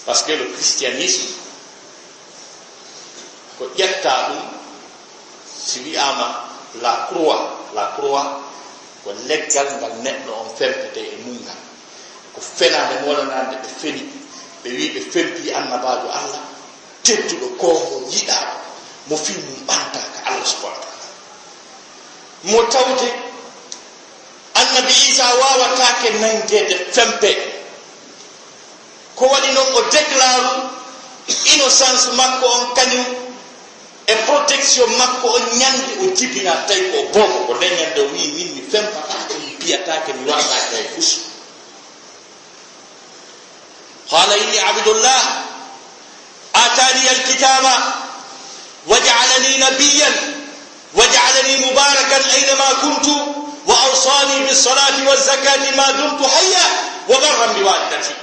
Parce que le christianisme, ko ƴettaa ɗum, si wi'aama la croix, la croix ko leggal ngal neɗɗo on fempetee e mum ngal. Ko fenaande moolanaande ɓe feni, ɓe wi'i ɓe fempii annabaajo Allah, tedduɗo, koomɗo, yiɗaaɗo, mo fii mum ɓantaa ka Allah subhanahu wa ta'ala. Mo tawde Annabi Iisaa waawataake nanngeede fempee. Ko waɗi non o déclaru innocence makko on kañum e protection makko on ñande o jibinaa, tawi ko o boobo. Ko nden ñande o wi'i, "Min mi fempataake, mi piyataake, mi waɗataake hay fus." Qaala, "Inni abdullah, aataaniyal kitaaba, wa ja'alanii nabiyyan, wa ja'alanii mubaarakan aynamaa kuntu, wa awsaanii bis-salaati waz-zakaati maa dumtu hayyan, wa barran bi waalidatii."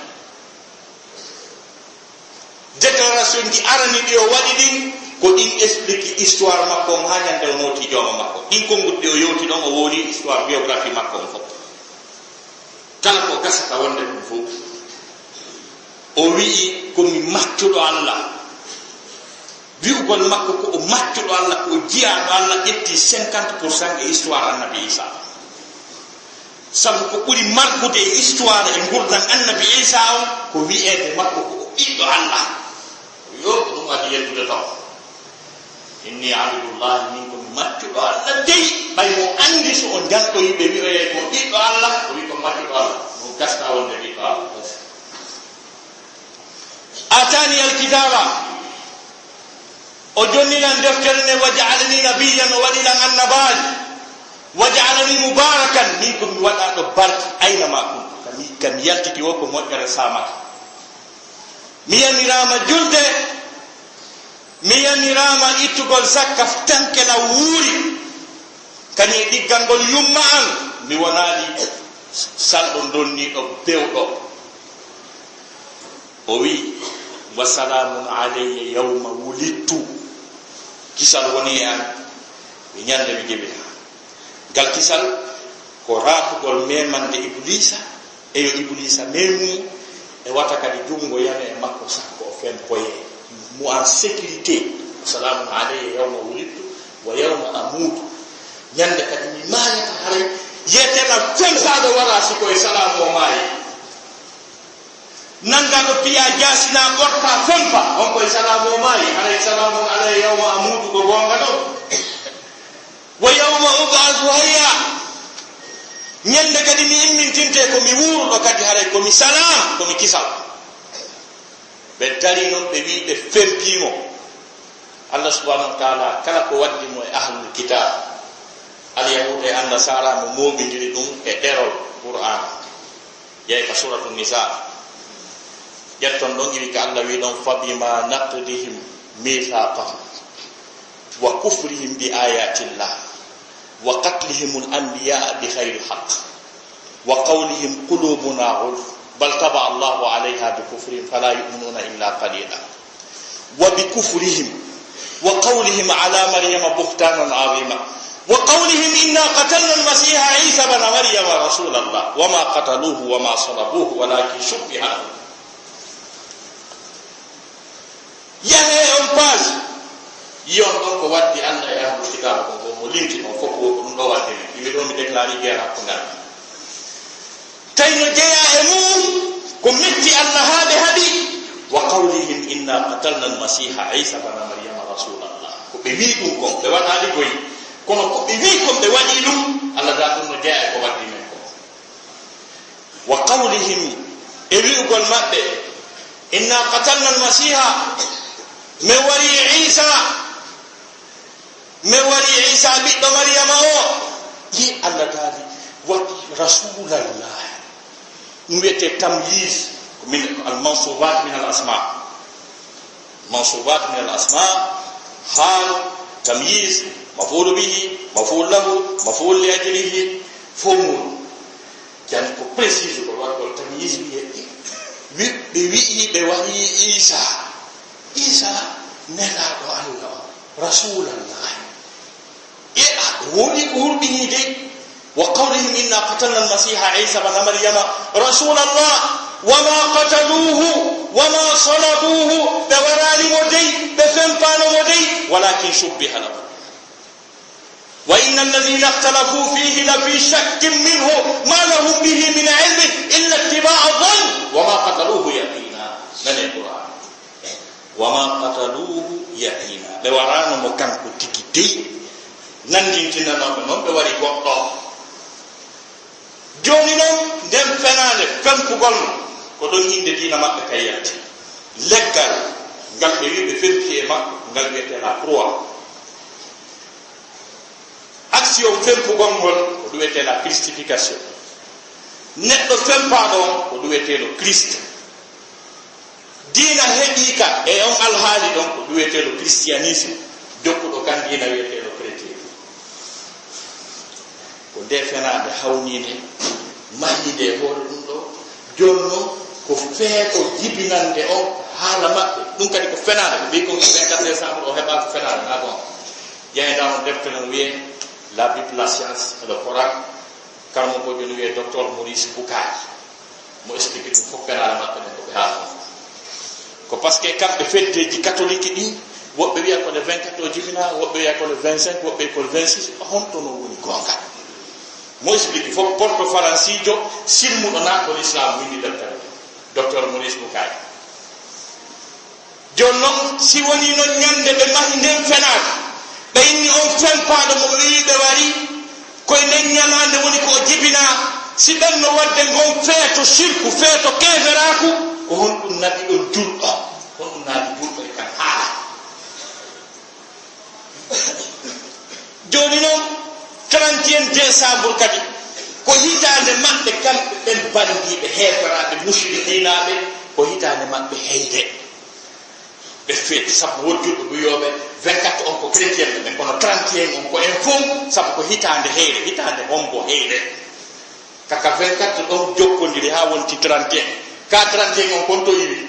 Déclaration ji arani ɗi o waɗi ɗin, ko ɗin explique histoire makko on haa ñande o nooti jooma makko. Ɗin konguɗi ɗi o yewti ɗon, o wowli histoire, biographie makko on fof. Kala ko gasata wonde ɗum fof, o wi'i, "Ko mi maccuɗo Allah." Wi'ugol makko ko o maccuɗo Allah, ko o jiyaaɗo Allah, ƴetti cinquante pour cent e histoire Annabi Iisaa. Sabu ko ɓuri markude e histoire e ngurndan Annabi Iisaa on, ko wi'eede makko ko o Ɓiɗɗo Allah. Yo ko ɗum adii yettude taw. Inni abdullahi, min ko mi maccuɗo Allah dey. Ɓay mo anndi so o janɗoyi ɓe wi'oyay ko ɓiɗɗo Allah, o wi ko maccuɗo Allah. Mo gasta wonde ɓiɗɗo Allah. Atani alkitaba. O jonnilan deftere nde, wa ja'alani nabiyyan, o waɗilan annabaajo. Wa ja'alani mubarakan, min ko mi waɗaaɗo barki, ayna ma kuntu. Kami, kami yaltiti o ko moƴƴere samata. Mi yaniraama julde, mi yaniraama ittugol sakka tanke na wuuri. Kani e ɗiggangol yumma an, mi wonaali salɗo donniiɗo bewɗo. O wi, wa salamun alayya yawma wulidtu. Kisal woni e an, e ñande mi jibina. Ngal kisal ko raatugol memande Ibuliisa, e yo Ibuliisa memu, e wata kadi junngo yana e makko sakko o fempoye. Mo en sécurité. Salamun alayya yawma wulidtu wa yawma amutu. Ñande kadi mi maayata haray, yetena fempaaɗo wara si ko e salaamu o maayi. Nanngaɗo piya jaasina ɓorta fempa, on ko e salaamu o maayi, haray salamun alayya yawma amutu ko goonga ɗo. Wa yawma ub'asu hayya. Ñande kadi mi immintinte ko mi wuuruɗo kadi haray ko mi salaam, ko mi kisal. Ɓe dari non ɓe wi ɓe fempii mo. Allah subhanahu wa taala kala ko waddi mo e ahlul kitab, alyahuud e annasara mo mooɓindiri ɗum e ɗerol Qur'an. Jeyi ka suratu Nisa. Ƴetton ɗon iwi ka Allah wi ɗon, fa bima naqdihim mithaqahum wa kufrihim bi ayatillah wa qatlihim al anbiya bi ghayri haqq wa qawlihim qulubuna ghulf bal taba Allahu alayha bi kufrihim fala yu'minuna illa qalila. Wa bi kufrihim wa qawlihim ala Maryama buhtanan azima wa qawlihim inna qatalna al-masiha Isa ibn Maryama rasulallah wa ma qataluhu wa ma salabuhu walakin shubbiha lahum. Yahe on page. Yiyon ɗon ko waddi Allah e ahlul kitab ko, ko mo limti on fof ko ɗum ɗo waddi men. Yimɓe ɗo mi déclare guerre hakkunde am. Tawi no jeyaa e mum ko metti Allah haa ɓe haɗi. Wa qawlihim inna qatalna al-masiha Isa bana Maryama rasulallah. Ko ɓe wii ɗum kon, ɓe waɗaali goyi. Kono ko ɓe wii kon ɓe waɗii ɗum, Allah da ɗum no jeyaa e ko waddi men ko. Wa qawlihim, e wi'ugol maɓɓe, inna qatalna al-masiha, men wari Isa, men wari Isa ɓiɗɗo Maryama o. Yi Allah daali, wati rasulallah. Ɗum wiyetee tamyiz, ko min al-mansubat min al-asma. Mansubat min al-asma, hal, tamyiz, maf'ul bihi, maf'ul lahu, maf'ul li ajlihi, fof mum. Jani ko précise ko waɗgol tamyiz wiye, wi-, ɓe wi'i ɓe waɗi Isa. Isa nelaaɗo Allah o, rasulallah. E a, woni ko wurɓini de. Wa qawlihim inna qatalna al-masiha Isa ibn Maryama rasulallah wa ma qataluhu wa ma salabuhu. Ɓe waraali mo dey, ɓe fempaano mo dey, walakin shubbiha lahum. Wa inna alladhina ikhtalafu fihi la fi shakkin minhu ma lahum bihi min ilmin illa ittiba'a dhann wa ma qataluhu yaqina. Nane Qur'an. Wa ma qataluhu yaqina. Ɓe waraano mo kanko tigi dey. Nanndintinanooɓe noon ɓe wari goɗɗo. Jooni noon, nden fenaande, fempugol mo, ko ɗon innde diina maɓɓe kay yalti. Leggal ngal ɓe wi ɓe fempi e makko, ngal wiyetee la croix. Action fempugol ngol, ko ɗum wiyetee la christification. Neɗɗo fempaaɗo on, ko ɗum wiyetee le Christ. Diina heɓii ka e on alhaali ɗon, ko ɗum wiyetee le christianisme. Jokkuɗo kan diina wiyetee le chrétien. Ko nde fenaande hawniinde, mahiinde e hoore ɗum ɗo. Jooni noon, ko feeto jibinande on haala maɓɓe. Ɗum kadi ko fenaande, ko ɓe kon ko vingt-quatre décembre o heɓaa ko fenaande, na ɗon. Jeydaa on deftere no wiyee La Bible, la science et le Coran. Karamokoojo no wiyee Docteur Maurice Bucaille. Mo expliqué ɗum fof fenaande maɓɓe ɗen ko ɓe haala ɗon. Ko parce que kamɓe feddeeji katoliki ɗin, woɓɓe wiya ko le vingt-quatre o jibinaa, woɓɓe wiya ko le vingt-cinq, woɓɓe ko le vingt-six. Honto no woni goonga? Mo expliqué fof, porto faransiijo, silmuɗo naatɗo l'islam, winndi deftere. Docteur Maurice Bucaille. Jooni noon, si wonii noon ñande ɓe mahi nden fenaaka, ɓe inni on fempaaɗo mo ɓe wi'i ɓe wari, ko e nden ñalaande woni ko o jibinaa, si ɓen no waɗde ngon feeto sirku, feeto keeferaaku, ko honɗum naɓi ɗon julɗo? Honɗum naɓi julɗo e kan haala? Jooni noon, trente et un décembre kadi, ko hitaande maɓɓe kamɓe ɓen banndiiɓe, heeferaaɓe, musrikiinaaɓe, ko hitaande maɓɓe heyre. Ɓe feeti, sabu won julɓe ɓe wi'ooɓe vingt-quatre on ko chrétien ɓe, kono trente et un on ko en fof, sabu ko hitaande heyre, hitaande hombo heyre. Kaka vingt-quatre ɗon jokkondiri haa wonti trente et un. Ka trente et un on kon to iwi?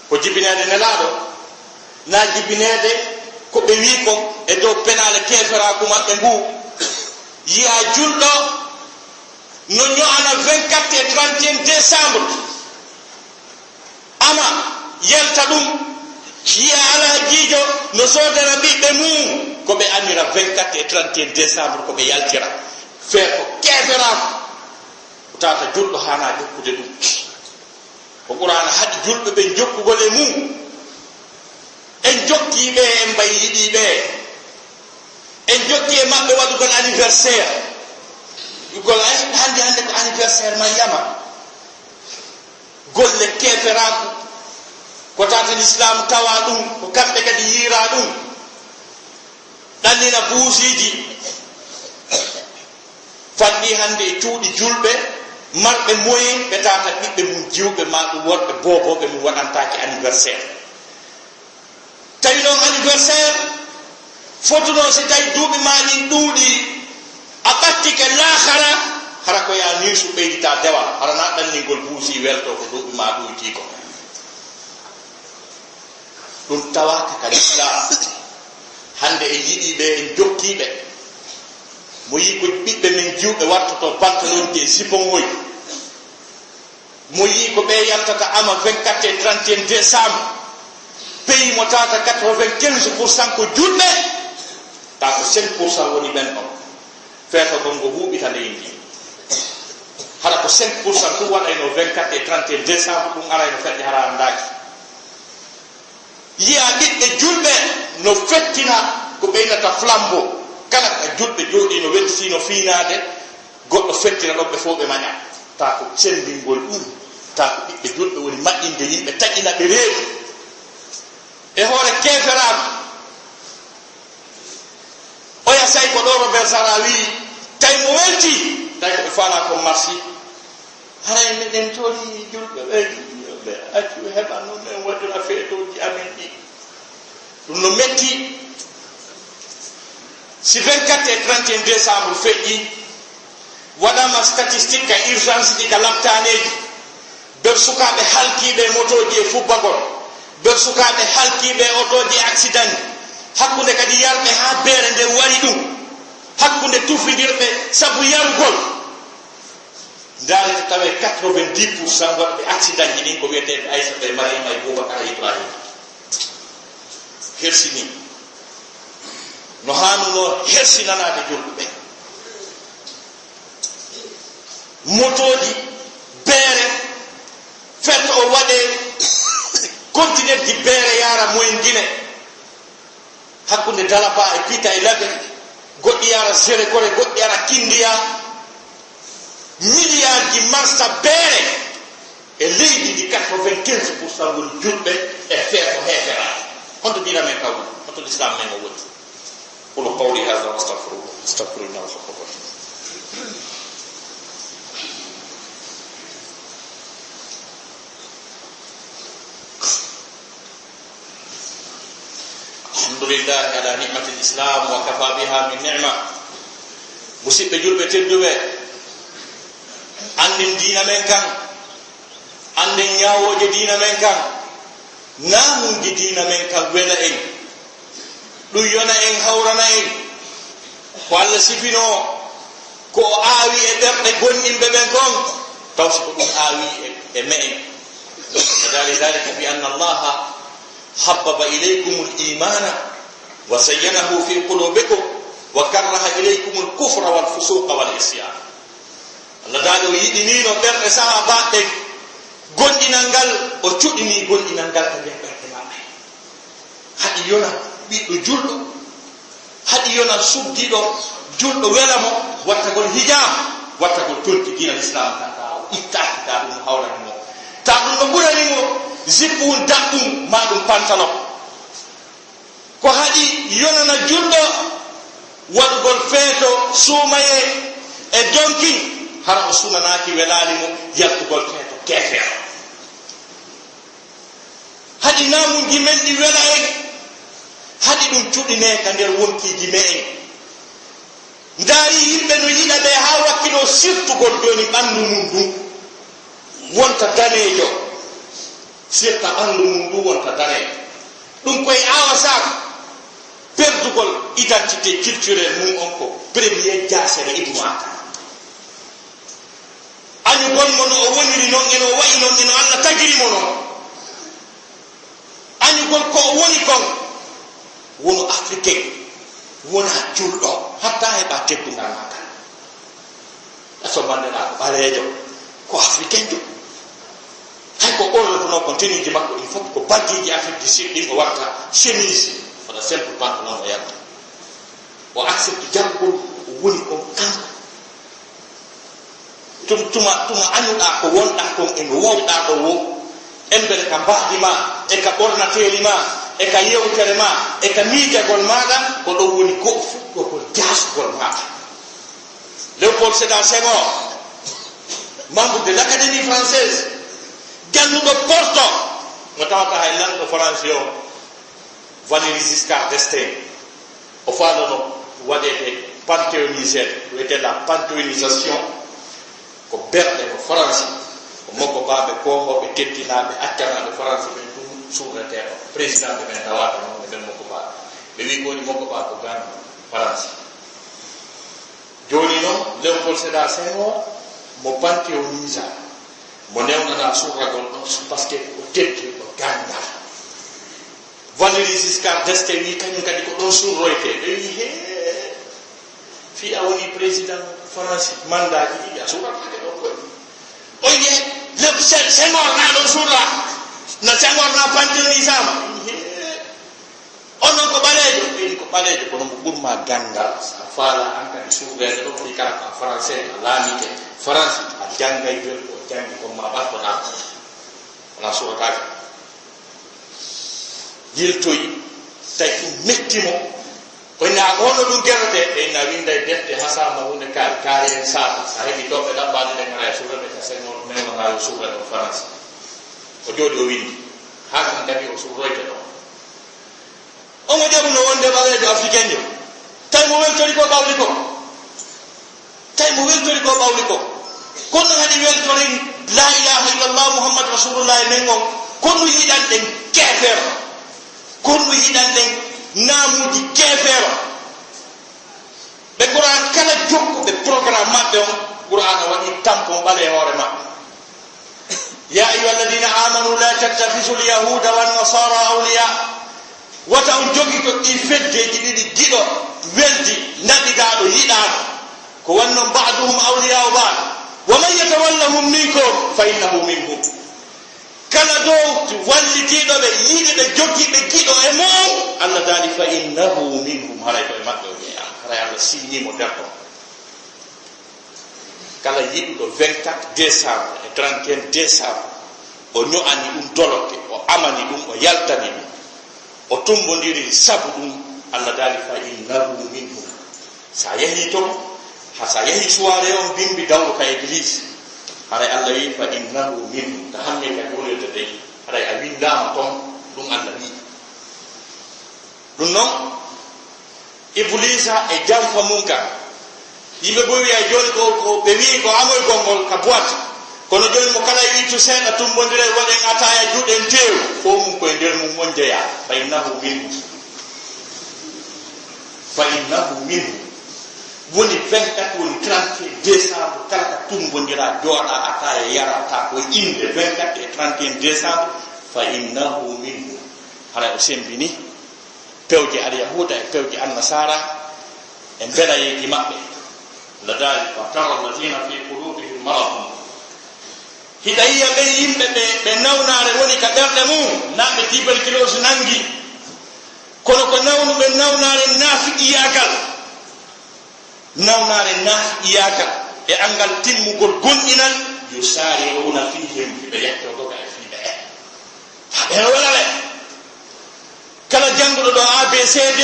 Ko jibineede Nelaaɗo? Naa jibineede ko ɓe wi'i kon e dow penaale keeferaaku maɓɓe ngu? Yi'a julɗo no ño'ana vingt-quatre e trente et un décembre. Ama yalta ɗum, yi'a alhajiijo no soodana ɓiɓɓe mum ko ɓe amira vingt-quatre e trente et un décembre, ko ɓe yaltira. Feeto keeferaaku. Ko tawata julɗo haanaa jokkude ɗum. Ko Qur'aana haɗi julɓe ɓen jokkugol e mum. En jokkii ɓe, en mbayi yiɗii ɓe. En jokki e maɓɓe waɗugol anniversaire. Yugol ay hannde, hannde ko anniversaire Mariyama. Golle keeferaaku. Ko tawata Lislaam tawa ɗum, ko kamɓe kadi yiira ɗum. Ɗannina buusiiji. Fanɗi hannde e cuuɗi julɓe, marɓe moyen, ɓe tawata ɓiɓɓe mum jiwɓe, maa ɗum worɓe boobooɓe mum waɗantaake anniversaire. Tawi noon anniversaire fotuno, si tawi duuɓi maa ɗin ɗuuɗi, a ɓattike laakara, hara ko yaa niisu ɓeydita dewal, hara na ɗanningol buusi welto ko duuɓi maa ɗuuɗi ko. Ɗum tawaaka ka Lislaam. Hannde en yiɗii ɓe, en jokkii ɓe. Mo yii ko ɓiɓɓe men jiwɓe wattoto pantalonji e siponŋoy. Mo yii ko ɓe yaltata ama vingt-quatre e trente et un décembre. Pays mo tawata quatre-vingt-quinze pour cent ko julɓe. Taa ko cinq pour cent woni ɓen ɗon. Feetagol ngo huuɓita leydi. Hara ko cinq pour cent ɗum waɗayno vingt-quatre e trente et un décembre, ɗum arayno fedde hara anndaaki. Yi'a ɓiɓɓe julɓe no fettina ko ɓeynata flambeau. Kala ka julɓe jooɗii no wedditi no fiinaade, goɗɗo fettina ɗon ɓe fof ɓe maña. Taa ko sembingol ɗum, taa ko ɓiɓɓe julɓe woni maƴƴinde yimɓe, taƴina ɓe reedu. E hoore keeferaaku. Oya say ko ɗo Robert Sara wi'i, tawi mo welti, tawi ko ɓe faalaa ko marsi. Haray meɗen tori julɓe ɓe, ɓe accu heɓa noon en waɗira feetooji amen ɗi. Ɗum no metti. Si vingt-quatre e trente et un décembre feƴƴi, waɗaama statistique ka urgence ɗi ka laptaaneeji. Ber sukaaɓe halkiiɓe e motooji e fubbagol. Ber sukaaɓe halkiiɓe e otooji e accident. Hakkunde kadi yarɓe haa beere nde wari ɗum. Hakkunde tufindirɓe sabu yarugol. Ndaarete tawee quatre-vingt-dix pour cent waɗɓe accident ji ɗin ko wiyeteeɓe Aysata e Mariama e Boubacar e Ibrahima. Hersini. No haanunoo hersinanaade julɓe ɓe. Motooji beere, fetto o waɗee, kontinerji beere yaara moyen Gine. Hakkunde Dalaba e Piita e Labe, goɗɗi yaara Serekore, goɗɗi yaara Kindiya, miliyarji marsa beere e leydi ndi quatre-vingt-quinze pour cent woni julɓe e feeto heeferaaɓe. Honto diina men ka woni? Honto Lislaam men o woni? أقول قولي هذا وأستغفر الله، أستغفر الله الغفور الرحيم. الحمد لله على نعمة الإسلام وكفى بها من نعمة. Musidɓe julɓe tedduɓe, annden diina men kan, annden ñaawooje diina men kan, naamuuji diina men kan wela en, ɗum yona en, hawrana en. Ko Allah sifinoo, ko o aawi e ɓerɗe gomɗinɓe ɓen kon, taw si ko ɗum aawi e, e me'en. وذلك بأن الله حبب إليكم الإيمان وزينه في قلوبكم وكره إليكم الكفر والفسوق والعصيان. Allah Taala o yiɗiniino ɓerɗe sahaabaaɓe ɓen, gomɗinal ngal, o cuɗinii gomɗinal ngal ka nder ɓerɗe maɓɓe. Haɗi yona ɓiɗɗo julɗo, haɗi yona suddiiɗo julɗo wela mo, wattagol hijab, wattagol conci diina Lislaam, tan tawa o ittaaki, ta ɗum hawnani mo, ta ɗum no ɓurani mo, zippu un daɓɓum, ma ɗum pantalon. Ko haɗi yonana julɗo waɗugol feeto suumaye e donki, hara o sunanaaki, welaani mo yaltugol feeto keefeero. Haɗi naamuuji men ɗi wela en, haɗi ɗum cuɗinee ka nder wonkiiji me'en. Ndaari yimɓe no yiɗa ɓe haa wakkiloo sirtugol jooni ɓanndu mum ndun wonta daneejo, sirta ɓanndu mum ndun wonta daneejo. Ɗum koye aawa saaka perdugol identité culturelle mum on ko premier jaasere Ibnu Aadama. Añugol mo no o woniri non, e no o wa'i non, e no Alla tagiri mo non. Añugol ko o woni kon, wonu Africain, wona julɗo, hatta heɓa teddungal makka. Nelson Mandela ko ɓaleejo, ko Africainjo. Hay ko ɓornotonoo kon, tenue ji makko ɗin fof ko baggeeji Afrique du Sud ɗin, o watta chemise, walla simple pantalon o yalta. O accepte jangol, o woni kon kanko. Tum-, tuma, tuma añuɗaa ko wonɗaa kon e no wowɗaa ɗon woo, embere ka mbaadi maa, e ka ɓornateeli maa, e ka yewtere maa, e ka miijagol maaɗa, ko ɗon woni go'o fuɗɗogol jaasugol maaɗa. Léopold Sédar Senghor, membre de l'Académie française, jannuɗo Porto, mo tawata hay lanɗo Faransi o, Valéry Giscard d'Estaing, o faalono waɗeede panthéonisé, ko wiyetee la panthéonisation, ko berɗe no Faransi, ko Mokobaaɓe, koohooɓe, teddinaaɓe, accanaaɓe Faransi ɓen tun surretee ɗon. Président ɓe ɓen tawaaka non, ɓe ɓen Mokobaaɓe. Ɓe wi'i ko woni Mokobaa ko Gandhi Faransi. Jooni non, Léopold Sédar Senghor mo panthéonisa, mo newnanaa surragol ɗon, parce que ko teddi, ko ganndal. Valéry Giscard d'Estaing wi kañum kadi ko ɗon surroytee. Ɓe wi, "Hee, fii a woni président Faransi mandaaji ɗiɗi, a surrataake ɗon koy." O wi, "Hee, le-, Se-, Senghor na ɗon surra? Na Senghor na panthéonisaama?" Ɓe wi, "Hee, on non ko ɓaleejo?" Ɓe wi, "Ko ɓaleejo, kono mbo ɓur maa ganndal. So a faalaa an kadi surreede ɗon, fii kala ko a Faransi, a laamiike Faransi, a janngay wel ko o janngi kon ma ɓattoɗaa. Wonaa surrataake." Yiltoyi, tawi ɗum metti mo. Ko inna ko honno ɗum gerretee? Ɓe inna winnda e defte, hasaama huunde kaari, kaari en saata. So a heɓii toɓɓe ɗaɓɓaaɗe ɗen, aray surre ɓe ka Senghor, newnanaa yo surre ɗo Faransi. O jooɗi, o winndi. Haa kan kadi o surroyte ɗo. Omo jaɓuno wonde ɓaleejo Africainjo. Tawi mo weltori ko ɓawli ko. Tawi mo weltori ko ɓawli ko. Kono haɗi weltorin la ilaha illallah Muhammad Rasulullah e men on. Kono yiɗanɗen keefeero. Kono yiɗanɗen naamuuji keefeero. Ɓe Qur'an kala jokkuɓe programme maɓɓe on, Qur'an waɗi tampon ɓale e hoore maɓɓe. يا أيها الذين آمنوا لا تتخذوا اليهود والنصارى أولياء. Wata on jogito ɗi feddeeji ɗiɗi giɗo, weldi, naɓidaaɗo, yiɗaaɗo. Ko wannon بعضهم أولياء بعض. ومن يتولهم منكم فإنه منهم. Kala dow wallitiiɗo ɓe, yiɗi ɓe, jogii ɓe giɗo e mum, Allah daali, "فإنه منهم." Haray ko e maɓɓe o jeyaa. Haray Allah sinnii mo nder ɗon. Kala yiɗuɗo vingt-quatre décembre e trente et un décembre, o ño'ani ɗum dolokke, o amani ɗum, o yaltani ɗum, o tummbondiri sabu ɗum, Allah daali, "فإنه منهم." So a yahii ton, ha so a yahii soirée on bimbi dawru ka église, haray Allah wi, "فإنه منهم." Ta hammee kadi wonirde dey, haray a winndaama ton, ɗum Allah wi. Ɗum non, Ibuliisa e janfa mum kan. Yimɓe goo wi'a jooni ko, ko ɓe wi'i ko amoygol ngol ka boîte. Kono jooni mo kala e ittu seeɗa, tummbondiren, waɗen ataaya, juɗen teewu. Fof mum ko e nder mum on jeyaa. فإنه منهم. فإنه منهم. Woni vingt-quatre, woni trente décembre, kala ka tummbondiraa, jooɗaa, ataaya yaraa, ta ko innde vingt-quatre e trente et un décembre, فإنه منهم. Haray o semmbini pewje Alyahuuda e pewje Annasaara e mbelayeeji maɓɓe. Allah daali, "فترى الذين في قلوبهم مرض." Hiɗa yi'a ɓen yimɓe ɓe, ɓe nawnaare woni ka ɓerɗe mum, naa ɓe tuberculose nanngi. Kono ko nawnuɓe nawnaare naafiqiyaagal, nawnaare naafiqiyaagal e anngal timmugol gomɗinal, يسارعون فيهم, hiɓe yetto doga e fii ɓe. Haa ɓe wela ɓe. Kala jannguɗo ɗo A B C D,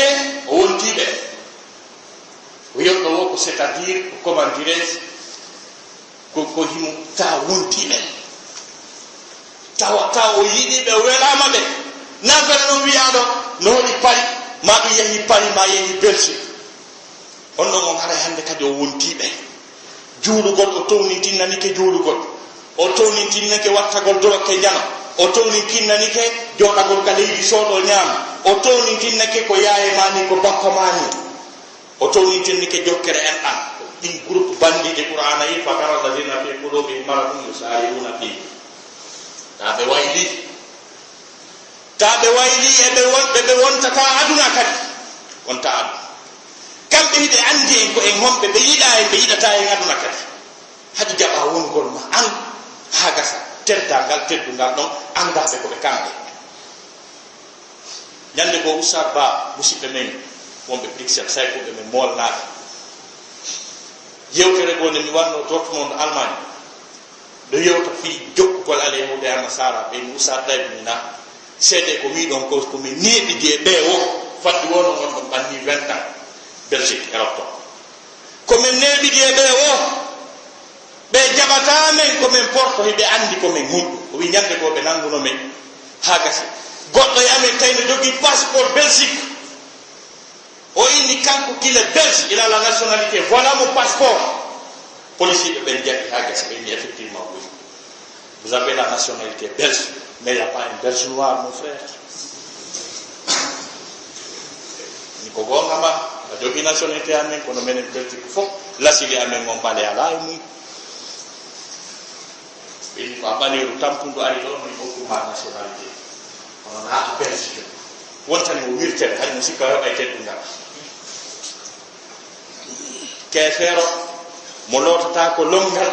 o wontii ɓe. Wiyotno wo ko c'est-à-dire, ko comment dirais-je, ko, ko himo tawa wontii ɓe. Tawa, tawa o yiɗi ɓe, welaama ɓe. Naafere noon wiyaaɗo no hoɗi Paris, ma ɗum yehi Paris, ma yehi Belgique. On ɗon on haray hannde kadi o wontii ɓe. Juulugol, o townintinnanike juulugol. O townintinnike wattagol dorokke njana. O townintinnanike jooɗagol ka leydi sooɗo ñaama. O townintinnike ko yaaye maa ni, ko bappa maa ni. O townintinnike jokkere en ɗan. Ɗin groupe bandiiɓe Qur'aana yi, فترى الذين في قلوبهم مرض يسارعون فيهم. Taa ɓe waylii. Taa ɓe waylii e ɓe won-, ɓe, ɓe wontataa aduna kadi. Wontaa aduna. Kamɓe hiɓe anndi en ko en honɓe, ɓe yiɗaa en, ɓe yiɗataa en aduna kadi. Haɗi jaɓaa wongol ma an, haa gasa teddal ngal, teddungal ɗon, anndaaɓe ko ɓe kamɓe. Ñannde goo, Oustaz Ba, musidɓe men wonɓe Bruxelles, saykuɓe men moolnaaɓe, yewtere goo nde mi wannoo Dortmund, Allemagne, ɗo yewta fii jokkugol aleyhuude e Annasaara, ɓe mi Oustaz Dayb mi na seede ko wiɗon ko, ko min neeɓidi e ɓee wo, faddi wonno ngonɗon ɓanni vingt ans, Belgique, Europe to. Ko min neeɓidi e ɓee wo, ɓe jaɓataa men ko min porto, hiɓe anndi ko min honɗum. O wi ñannde goo ɓe nannguno men haa gasi. Goɗɗo e amen tawi no jogii passeport Belgique. O inni kanko qu'il est belge, il a la nationalité. Voilà mon passeport. Policier ɓe ɓen jaɓi haa gasi, ɓe inni effectivement, oui. Vous avez la nationalité belge, mais il n'y a pas un belge noir, mon frère. Ni ko goonga ma, a jogii nationalité amen, kono menen Belgique fof, lasili amen on ɓale alaa e mum. Ɓe inni ko a ɓaleeru tampundu ari ɗo, min okku ma nationalité. Kono naa a belge. Wontani mo wirtere, hari mo sikka o heɓay teddungal. Keefeero, mo lootataa ko lonngal,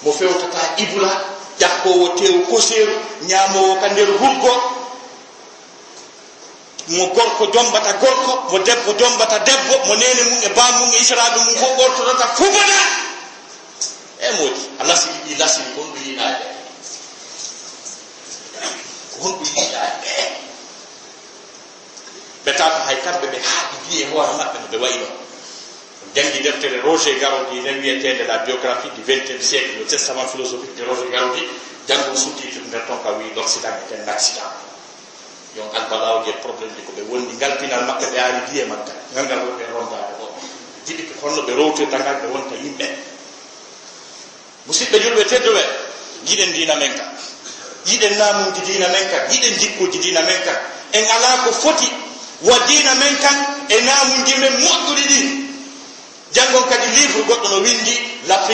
mo fewtataa ibula, ƴakkoowo teewu koseeru, ñaamoowo ka nder hurgo, mo gorko jombata gorko, mo debbo jombata debbo, mo neene mum e baam mum e israaɓe mum fof ɓortotata fubana. E moodi, a lasili ɗi lasili, honɗum yiɗaa e ɓe? Ko honɗum yiɗaa e ɓe? Ɓe tawata hay kamɓe ɓe haaɗi e hoore maɓɓe no ɓe wayi non. Janngi deftere Roger Garaudy nde wiyeteende La biographie du vingtième siècle, le testament philosophique de Roger Garaudy, janngo sous-titre nder ton ka wiyi L'Occident est un accident. Yon albalaaji e problème ji ko ɓe wondi ngal pinal maɓɓe ɓe aari diye man kan. Ngal ngal woni ɓe rondaade ɗo. Jiɗi ko honno ɓe rowtirta ngal ɓe wonta yimɓe. Musidɓe julɓe tedduɓe, yiɗen diina men kan, yiɗen naamuuji diina men kan, yiɗen jikkuuji diina men kan. En alaa ko foti wa diina men kan e naamuuji men moƴƴuɗi ɗin. Janngon kadi livre goɗɗo no winndi, L'Afrique